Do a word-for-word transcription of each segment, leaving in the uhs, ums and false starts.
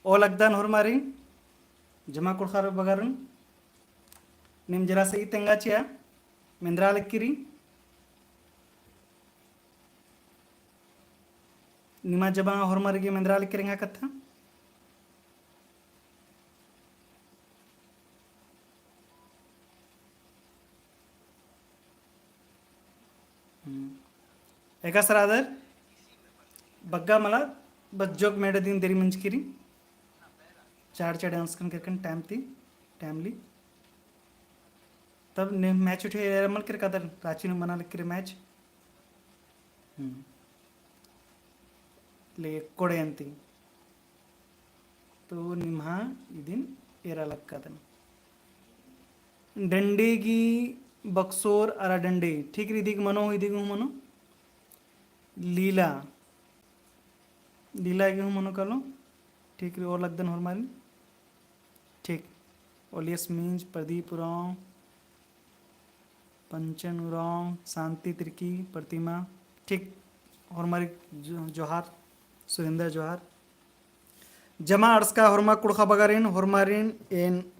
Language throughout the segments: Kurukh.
ओ लगदन होरमारिन, जमा कुँड़ुख़र बगरन, नीम जरा से ई तेंगा चिआ, मेंदरा लक्की रई। निमा जमा होरमारिगे मेंदरा लक्की रई एंगा कत्था। हम्म। एका सरादर बग्गा मला बस जोक मेड़े दिन देरी मंजकी रई। चाड़ चाड़ अंसकन करकन टाइम ती, टाइमली। तब ने मैच उठे मल कर कादर रांची नू मना लग कर मैच। हम्म। ले कोड़े अंती। तो निम्हा इदिन एरा लग कादन। डंडे गी बक्सोर अरा डंडे। ठीक रई, इदिग मनो, इदिग हूँ मनो। लीला। लीला गी हूँ मनो कालो। ठीक रई, ओ लगदन होरमारिन। ठीक। ओलियस मिंज, प्रदीप उराँव, पंचन उराँव, शांति तिर्की, प्रतिमा। ठीक। होरमारिक जो-, जोहार, सुरेंद्र जोहार। जमा अंड़सका होरमा कुँड़ुख़ा बगरिन, होरमारिन एन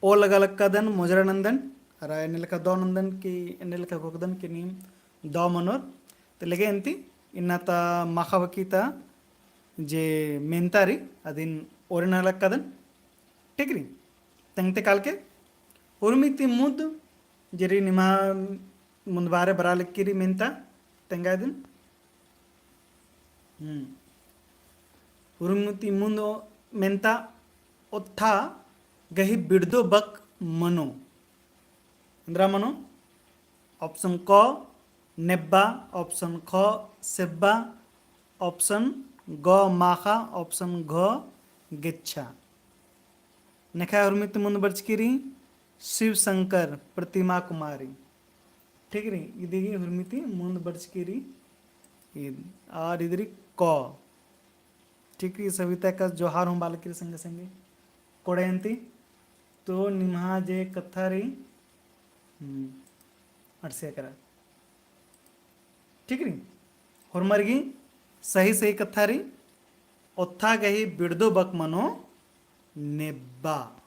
ओ लगा लक्कादन, मोजरा नंदन, अरा एन्ने लेखा दौ नंदन कि, एन्ने लेखा घोखदन कि नीम दौ मनोर। ते लगे अन्ती, इन्ना ता माख़ा बकी ता जे मेन्ता रई, अदिन ओरे नना लक्कादन। ठीक रई? तेंगते कालके, उर्मी ती मुद, जे रई निम्हा मुन्दबारे बरा लक्की रई मेन्ता, तेंगा अदिन। हम्म। उर्मी ती मुन्द मेन्ता ओत्था गही बिड़दो बक मनो। एन्दरा मनो? Option क नेब्बा, option ख सेब्बा, option ग माख़ा, option घ गेच्छा। नेखा उर्मी ती मुन्द बरचकी रई शिव शंकर, प्रतिमा कुमारी। ठीक रई, इदिगी उर्मी ती मुन्द बरचकी रई। इद, आर इद रई क। ठीक रई, सविता का जोहार हूँ बआ लक्की रई संगे संगे। कोड़े अन्ती, तो निम्हा जे कत्था रई, हम्म, अंड़सिया केरा। ठीक रई, होरमर गी सही सही कत्था रई, ओत्था गही बिड़दो बक मनो नेब्बा।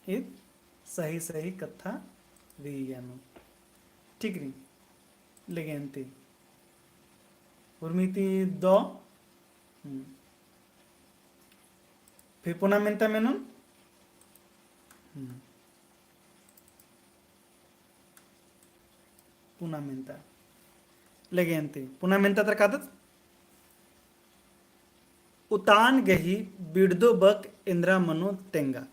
इद सही सही कत्था रई यानो। ठीक रई, लगे अन्ती। उर्मी ती दौ। हम्म। फिर पुना मेन्ता मेनोन। हम्म। पुना मेन्ता। लगे अन्ती। पुना मेन्ता तर कादत? उतान गही बिड़दो बक एन्दरा मनो तेंगा।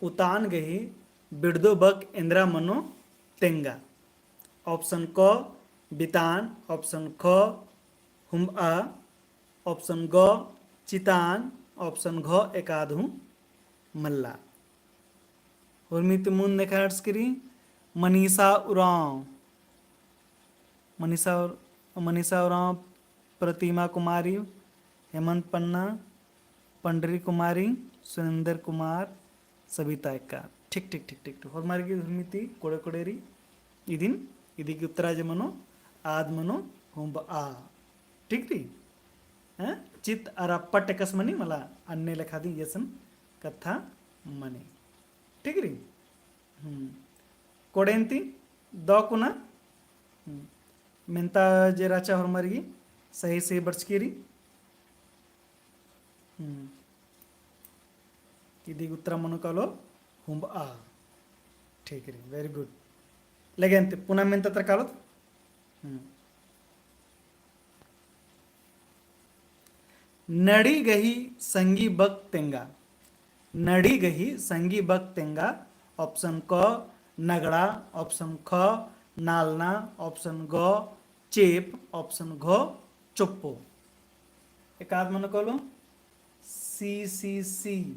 उतान गही बिड़दो बक एन्दरा मनो तेंगा। Option क बितान, option ख हुम्बआ, option ग चितान, option घ एकाद हूँ मल्ला। उर्मी ती मुन्द नेखा अंड़सकी रई मनीषा उराँव। मनीषा उर-, मनीषा उराँव, प्रतिमा कुमारी, हेमंत पन्ना, पंडरी कुमारी, सुरेंद्र कुमार, सबिता एक्का। ठीक, ठीक, ठीक, ठीक, ठीक। होरमर गी उर्मी ती कोड़े कोड़े रई। इदिन, इदिगी उत्तरा जे मनो, आद मनो, हुम्बआ। ठीक रई? हैं? चित अरा पट एकस मनी मला अन्ने लेखा दिम इय्या सन कत्था मनी। ठीक रई? हम्म। कोड़े अन्ती दौ कुना। हम्म। मेन्ता जे रहचा होरमर गी सही सही बरचकी रई। हम्म। इदिगी उत्तरा मनो कालो हुम्बआ। ठीक रई, very good। लगे अन्ती पुना मेन्ता तर कालोत। हम्म। नड़ी गही संगी बक तेंगा। नड़ी गही संगी बक तेंगा। Option क नगड़ा, option ख नालना, option ग चेप, option घ चोप्पो। एकाद मनो कालो C, C, C।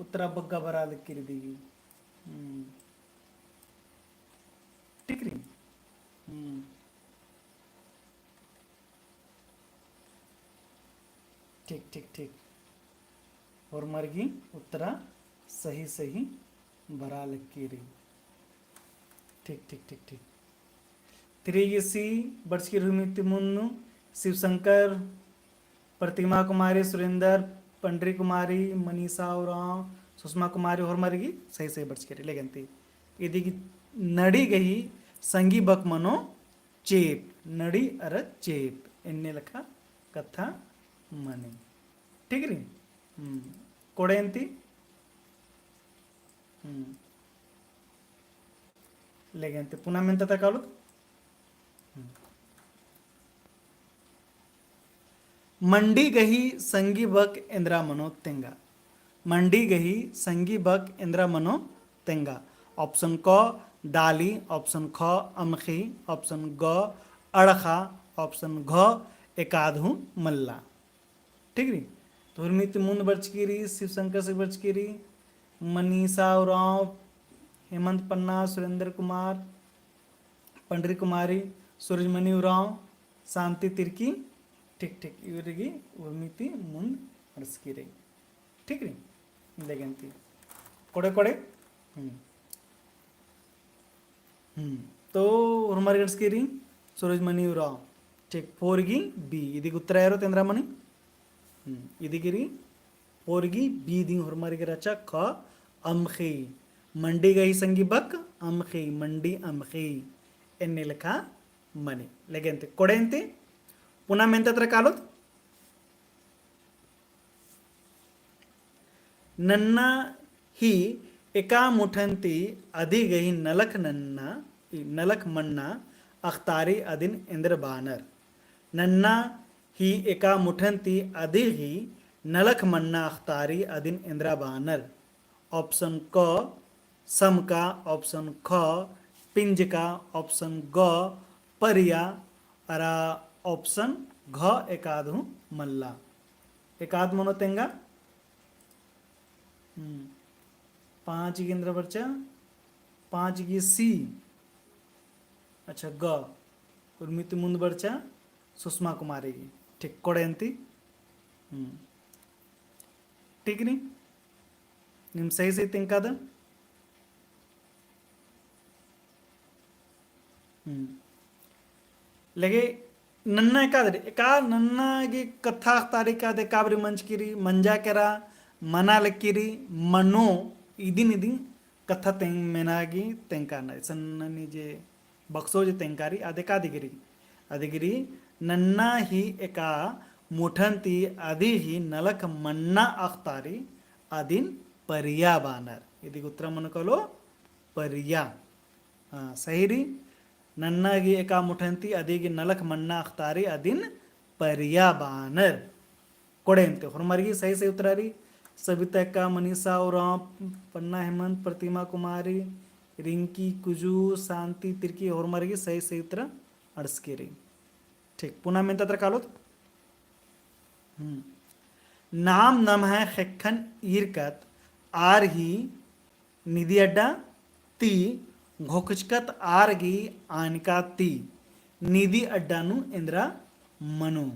उत्तरा बग्गा बरा लक्की रई इदिगी। हम्म। ठीक रई? हम्म। ठीक, ठीक, ठीक। होरमर गी उत्तरा सही, सही बरा लक्की रई। ठीक, ठीक, ठीक, ठीक। तिरेगी सी बरचकी रई उर्मी ती मुन्द नू, शिवशंकर, प्रतिमा कुमारी, सुरेंदर, पंडरी कुमारी, मनीषा उराँव, सुषमा कुमारी होरमर गी सही सही बरचकी रई। लेगेन ती इदी गी नड़ी गही संगी बक मनो चेंप, नड़ी अरा चेंप एन्ने लेखा कत्था मनी। ठीक रई? हम्म, कोड़ेन ती? हम्म। लेगेन ती पुना मेन्ता ता कालोत? हम्म। मंडी गही संगी बक एन्दरा मनो तेंगा। मंडी गही संगी बक एन्दरा मनो तेंगा। Option क दाली, option ख अमख़ी, option ग अड़ख़ा, option घ एकाद हूँ मल्ला। ठीक रई? तो उर्मी ती मुन्द बरचकी रई, शिव शंकर से बरचकी रई, मनीषा उराँव, हेमंत पन्ना, सुरेंद्र कुमार, पंडरी कुमारी, सूरजमणि उराँव, शांति तिर्की, ठीक, ठीक, इवरिगी उर्मी ती मुन्द बरचकी रई। ठीक रई? लेगेन ती। कोड़े, कोड़े? हम्म। हम्म। तो होरमर गी बरचकी रई, सूरजमणि उराँव। ठीक, four गी B, इदी गी उत्तर एरो तेंदरा मनी। हम्म, इदी गी रई, four गी B दिम होरमर गी रहचा ख अमख़ी। मंडी गही संगी बक अमख़ी, मंडी अमख़ी। एन्ने लेखा मनी। लेगेन ती, कोड़ेन ती, पुना मेन्ता तरा कालोत? नन्ना ही एका मुठन ती अदी गही नलख नन्ना, नलख मन्ना अख़तारी अदिन एन्दरा बानर। नन्ना ही एका मुठन ती अदी गही नलख मन्ना अख़तारी अदिन एन्दरा बानर। Option क समका, option ख पिंजका, option ग परिया, अरा option घ एकाद हूँ मल्ला। एकाद मनो तेंगा? हम्म। पाँच गी एन्दरा बरचा, पाँच गी C। अच्छा, ग। उर्मी ती मुन्द बरचा, सुषमा कुमारी गी। ठीक, कोड़ेन ती। हम्म। ठीक रई? नीम सही सही तेंगकादन। हम्म। लगे नन्ना एकाद रई, एका नन्ना गी कत्था अख़तारी का दे काबरी मंजकी रई, मंजा केरा, मना लगी रई, मनो, इदिन इदिन कत्था तेंग मेना गी तेंगकाना। इसन ननी जे बक्सो जे तेंगकारी, अदे का दिगरी। अदिगरी नन्ना ही एका मुठन ती अदी ही नलख मन्ना अख़तारी अदिन परिया बानर। इदी गी उत्तरा मनो कालो परिया। हाँ, सही रई। नन्ना गी एका मुठन ती अदी गी नलख मन्ना अख़तारी अदिन परिया बानर। कोड़ेन ती होरमर गी सही सही उत्तरा रई। सबिता एक्का, मनीषा उराँव, पन्ना हेमंत, प्रतिमा कुमारी, रिंकी कुजूर, शांति तिर्की होरमर गी सही सही उत्तरा अंड़सकी रई। ठीक, पुना मेन्ता तरा कालोत। हम्म। नाम नम्है ख़ेक्खन ईरकत आर ही निदी अड्डा ती घोकचकत आर गी आनका ती निदी अड्डा नू एन्दरा मनो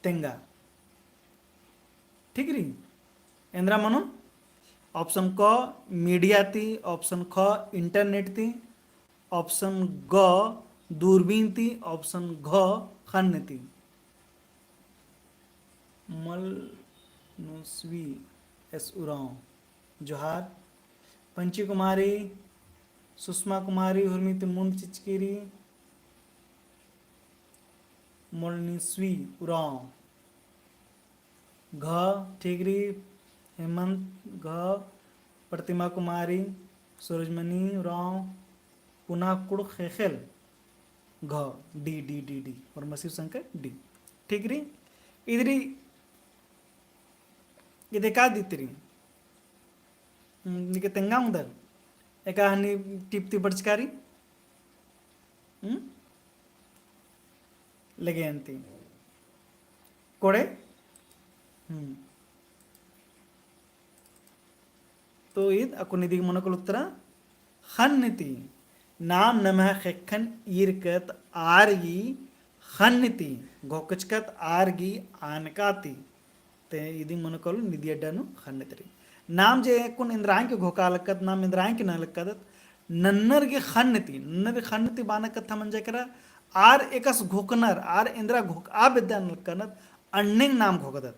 तेंगा। ठीक रई? एन्दरा मनो? Option क media ती, option ख internet ती, option ग दूरबीन ती, option घ ख़न्न ती। मलनुस्वी एस उराँव, जोहार। पंची कुमारी, सुषमा कुमारी, हुरमी ती मुन्द चिचकी रई। मलनुस्वी उराँव। घ, ठीक रई, हेमंत, घ, प्रतिमा कुमारी, सूरजमणि उराँव, पुना कुँड़ुख़ ख़ेख़ेल, घ, D, D, D, D, और मसीव संकर D। ठीक रई, इदरी, इदे का दितरी? हम्म, निके तेंगा उंदर, एका हनी टिप ती बरचकारी? हम्म? लगे अन्ती। कोड़े? हम्म। तो ईद अक्कुन इदिगे मनो कालो उत्तरा ख़न्न ती। नाम नम्है ख़ेक्खन ईरकत आर गी ख़न्न ती, घोकचकत आर गी आनका ती। ते इदिंग मनो कालो निदी अड्डा नू ख़न्न ती रई। नाम जे अक्कुन एन्दरा गे घोका लक्कत, नाम एन्दरा गे नना लक्कदत, नन्नर गे ख़न्न ती, नन्नर गे ख़न्न ती बाना कत्था मंजा केरा, आर एकासे घोकनर, आर एन्दरा घोका बेद्दा नलक्कनर, अन्नेंग नाम घोकदत।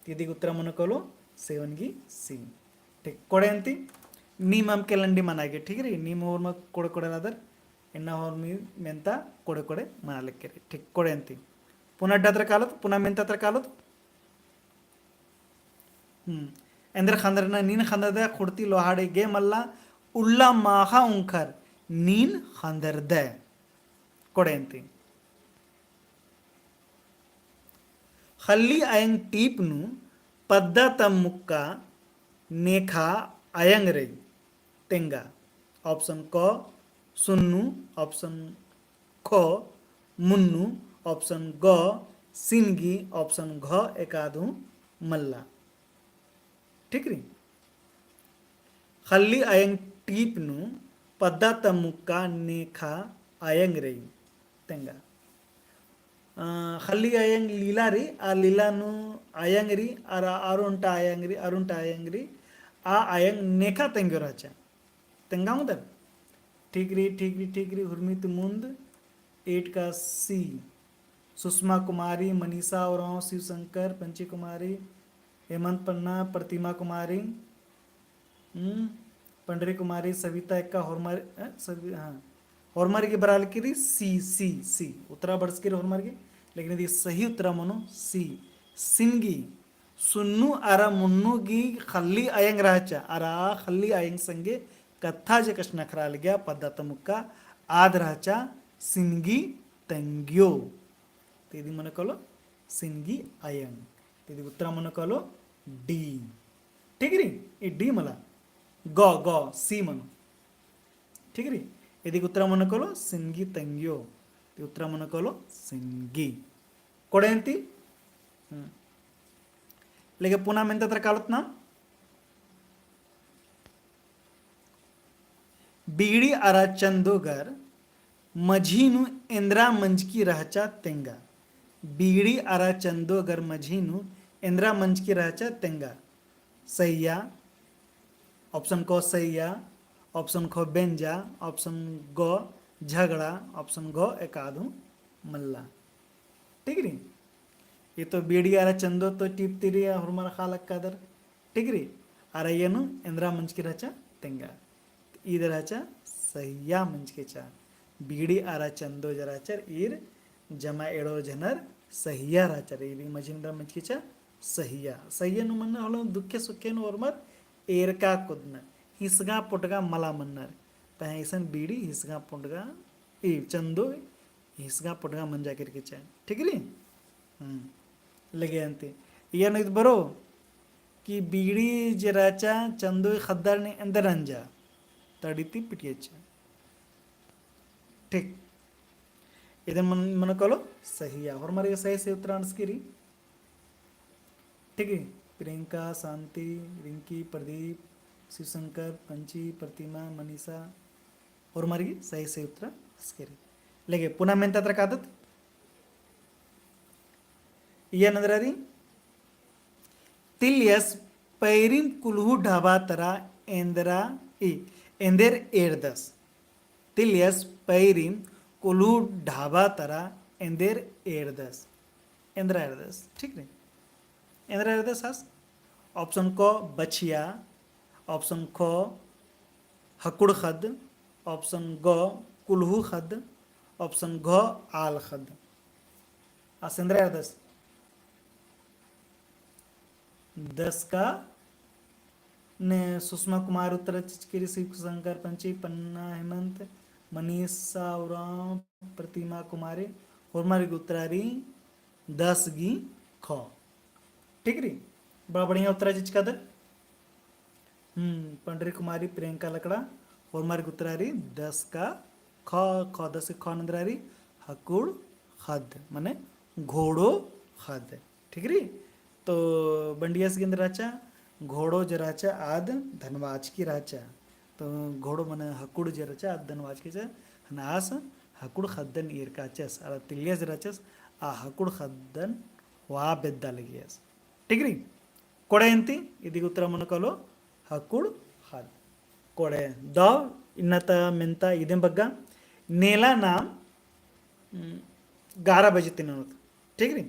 इदी उत्तरा मनो कालो सेवन गी सी। ठीक, कोड़े अन्ती नीम अमके लंडी मना गे, ठीक रई? नीम होरमा कोड़े कोड़े रअदर, इन्ना होरमी मेन्ता कोड़े कोड़े मना लग्गी रई। ठीक, कोड़े अन्ती पुना अड्डा तरा कालोत, पुना मेन्ता तरा कालोत। हम्म। एन्देर ख़न्दरना, नीन ख़न्दरदय खुड़ती लोहाड़े गे मल्ला, उल्ला माख़ा उंखर, नीन ख़न्दरदय। कोड़े अन्ती। ख़ल्ली अयंग टीप नू पद्दा ता मुक्का नेखा अयंग रई तेंगा। Option क सुन्नू, option ख मुन्नू, option ग सिनगी, option घ एकादू मल्ला। ठीक रई? ख़ल्ली अयंग टीप नू पद्दा ता मुक्का नेखा अयंग रई तेंगा। अ, ख़ल्ली अयंग लीला रई, आ लीला नू अयंग रई, अरा अरुन्टा अयंग रई, अरुन्टा अयंग रई, आ अयंग नेखा तेंग्यो रहचा। तेंगा उंदर? ठीक रई, ठीक रई, ठीक रई, हुरमी ती मुन्द, eight का C। सुषमा कुमारी, मनीषा उराँव, शिव शंकर, पंची कुमारी, हेमंत पन्ना, प्रतिमा कुमारी, हम्म, पंडरी कुमारी, सविता एक्का, होरमर, अ, सवि-, हाँ, होरमर गे बरआ लगी रई C, C, C। उत्तरा बरचकी रई होरमर गे, लेकिन इदी सही उत्तरा मनो C, सिनगी। सुन्नू अरा मुन्नू गी ख़ल्ली अयंग रहचा, अरा ख़ल्ली अयंग संगे कत्था जे कछनखरआ लगिया पद्दा ता मुक्का आद रहचा सिनगी तेंग्यो। तो इदी मनो कालो सिनगी अयंग। तो इदी उत्तरा मनो कालो D। ठीक रई? ई D मला। ग, ग, C मनो। ठीक रई? इदी उत्तरा मनो कालो सिनगी तेंग्यो। इदी उत्तरा मनो कालो सिनगी। कोड़े अन्ती? हम्म। लेके पुना मेन्ता तरा कालोत ना? बीड़ी अरा चंदो गर मझी नू एन्द्रा मंजकी रहचा तेंगा। बीड़ी अरा चंदो गर मझी नू एन्द्रा मंजकी रहचा तेंगा। सैया, option क सैया, option ख बेंजा, option ग झगड़ा, option घ एकादू मल्ला। ठीक रई? ई तो बीड़ी अरा चंदो तो टीप ती रई, होरमर ख़ा लक्कादर। ठीक रई? अरा अइय्या नू एन्द्रा मंजकी रहचा तेंगा। ईद रहचा सैया मंजकी रहचा। बीड़ी अरा चंदो जे रहचर ईर जमा एंड़ो झनर सैया रहचर। ईर मझी नू एन्द्रा मंजकी रहचा सैया। सैया नू मन्ना होले दुखे सुखे नू होरमर एरका कुदनर। हिसगा पुटगा मला मन्नर। तहें इसन बीड़ी हिसगा पुटगा, ई चंदो हिसगा पुटगा मंजा केरकी रहचा। ठीक रई? हम्म। लगे अन्ती। इय्या नू ईद बरो कि बीड़ी जे रहचा चंदोई ख़द्दर नी एन्देर नंजा, तड़ी ती पिटियच्चा। ठीक। इदे मन, मनो कालो सही आ। होरमारिगे सही, सही उत्तर अंड़सकी रई। ठीक है, प्रियंका, शांति, रिंकी, प्रदीप, शिवशंकर, पंची, प्रतिमा, मनीषा, होरमारिगे सही, सही उत्तर अंड़सकी रई। लेगे पुना मेन्ता तरा कादत। इय्या नंदरा रई, तिलियस पैरिम कुल्हू ढाबा तरा एन्देरा ई, एन्देर एरदस। तिलियस पैरिम कुल्हू ढाबा तरा एन्देर एरदस। एन्देरा एरदस, ठीक रई। एन्देरा एरदस आस। Option क बछिया, option ख हकुड़ ख़द्द, option ग कुल्हू ख़द्द, option घ आल ख़द्द। आस एन्देरा एरदस। दस का ने सुषमा कुमार उत्तरा चिचकी रई, शिव शंकर पंची, पन्ना हेमंत, मनीषा उराँव, प्रतिमा कुमारी, होरमारिगे उत्तरा रई दस गी ख। ठीक रई, बड़ा बढ़िया उत्तरा चिचकादर। हम्म, पंडरी कुमारी, प्रियंका लकड़ा, होरमारिगे उत्तरा रई दस का ख, ख दस ख नंदरा रई हकुड़ ख़द्द, मने घोड़ो ख़द्द। ठीक रई? तो बंडियस गे एन्देर रहचा, घोड़ो जे रहचा आद धनवाचकी रहचा। तो घोड़ो मने हकुड़ जे रहचा आद धनवाचकी रहचा, हना आस हकुड़ ख़द्दन ईरकाचस, अरा तिलियस जे रहचस, आ हकुड़ ख़द्दन वा बेद्दा लगियस। ठीक रई? कोड़े एन्ती, इदिगे उत्तरा मनो कालो हकुड़ ख़द्द। कोड़े दव इन्ना ता मेन्ता इदेम बग्गा नेला नाम, उम, ग्यारह बजे ती ननोत। ठीक रई?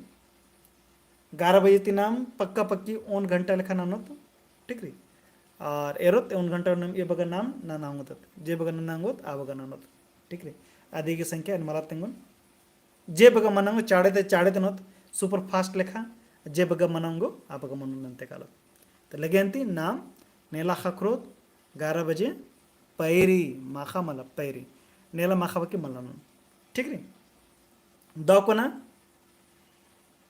ग्यारह बजे ती नाम पक्का पक्की ओन घंटा लेखा ननोत। ठीक रई? और एरोत ओन घंटा नाम ए बग्गा नाम नना ओंगोत। जे बग्गा नना ओंगोत, आ बग्गा ननोत। ठीक रई? अदिगे संख्या एन मला तेंगोन। जे बग्गा मना ओंगो चाड़े ते, चाड़े ते ननोत, super fast लेखा, जे बग्गा मना ओंगो, आ बग्गा मनो नन्ते कालो। तो लगे अन्ती नाम नेला ख़क्खरोत, ग्यारह बजे पैरी, माख़ा मला पैरी। नेला माख़ा बकी मला ननोन। ठीक रई? दव कोना,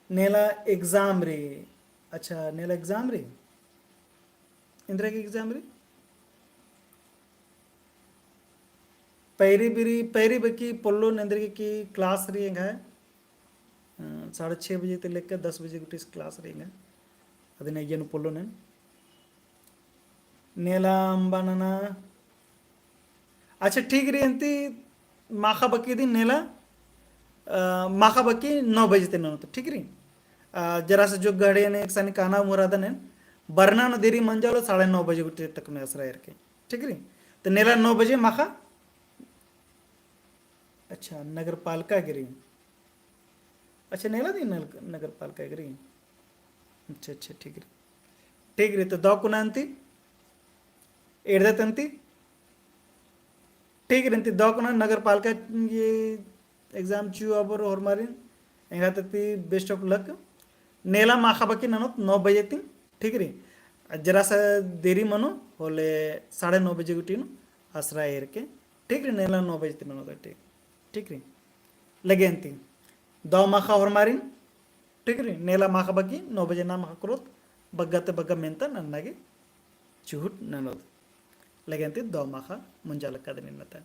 नेला exam रई। अच्छा, नेला exam रई? एन्देरगे exam रई? पैरी बिरी, पैरी बकी पोल्लोन एन्देरगे कि class रई एंग्है। अ, साढ़े छः बजे ती लेके दस बजे गुट्ठी class रई एंग्है। अदिन अइय्या नू पोल्लोन एन। नेला अम्बा नना। अच्छा, ठीक रई, अन्ती माख़ा बकी दिम नेला, अ, माख़ा बकी नौ बजे ती ननोत, ठीक रई। अ, जरा सा जो घड़े ने एकसानी काना मुरादन एन, बरना नू देरी मंजा होले साढ़े नौ बजे गुट्ठी तक नू असरा एरके, ठीक रई। तो नेला नौ बजे माख़ा, अच्छा, नगर पालिका गे रई। अच्छा, नेला दिम नल-, नगर पालिका गे रई। अच्छा, अच्छा, ठीक रई। ठीक रई, तो दव कोना अन्ती, एरदत अन्ती। ठीक रई, अन्ती दव कोना नगर पालिका गे exam चिउ अबोर होरमारिन, एंगा ती best of luck। नेला माख़ा बकी ननोत नौ बजे ती, ठीक रई। जरा सा देरी मनो होले साढ़े नौ बजे गुट्ठी नू असरा एरके, ठीक रई, नेला नौ बजे ती ननोत, ठीक, ठीक रई। लगे अन्ती दव माख़ा होरमारिन, ठीक रई, नेला माख़ा बकी नौ बजे नाम ख़क्खरोत, बग्गा ते बग्गा मेन्ता नन्ना गे चिहुट ननोत। लगे अन्ती दव माख़ा मुंजा लक्कादन इन्ना ता।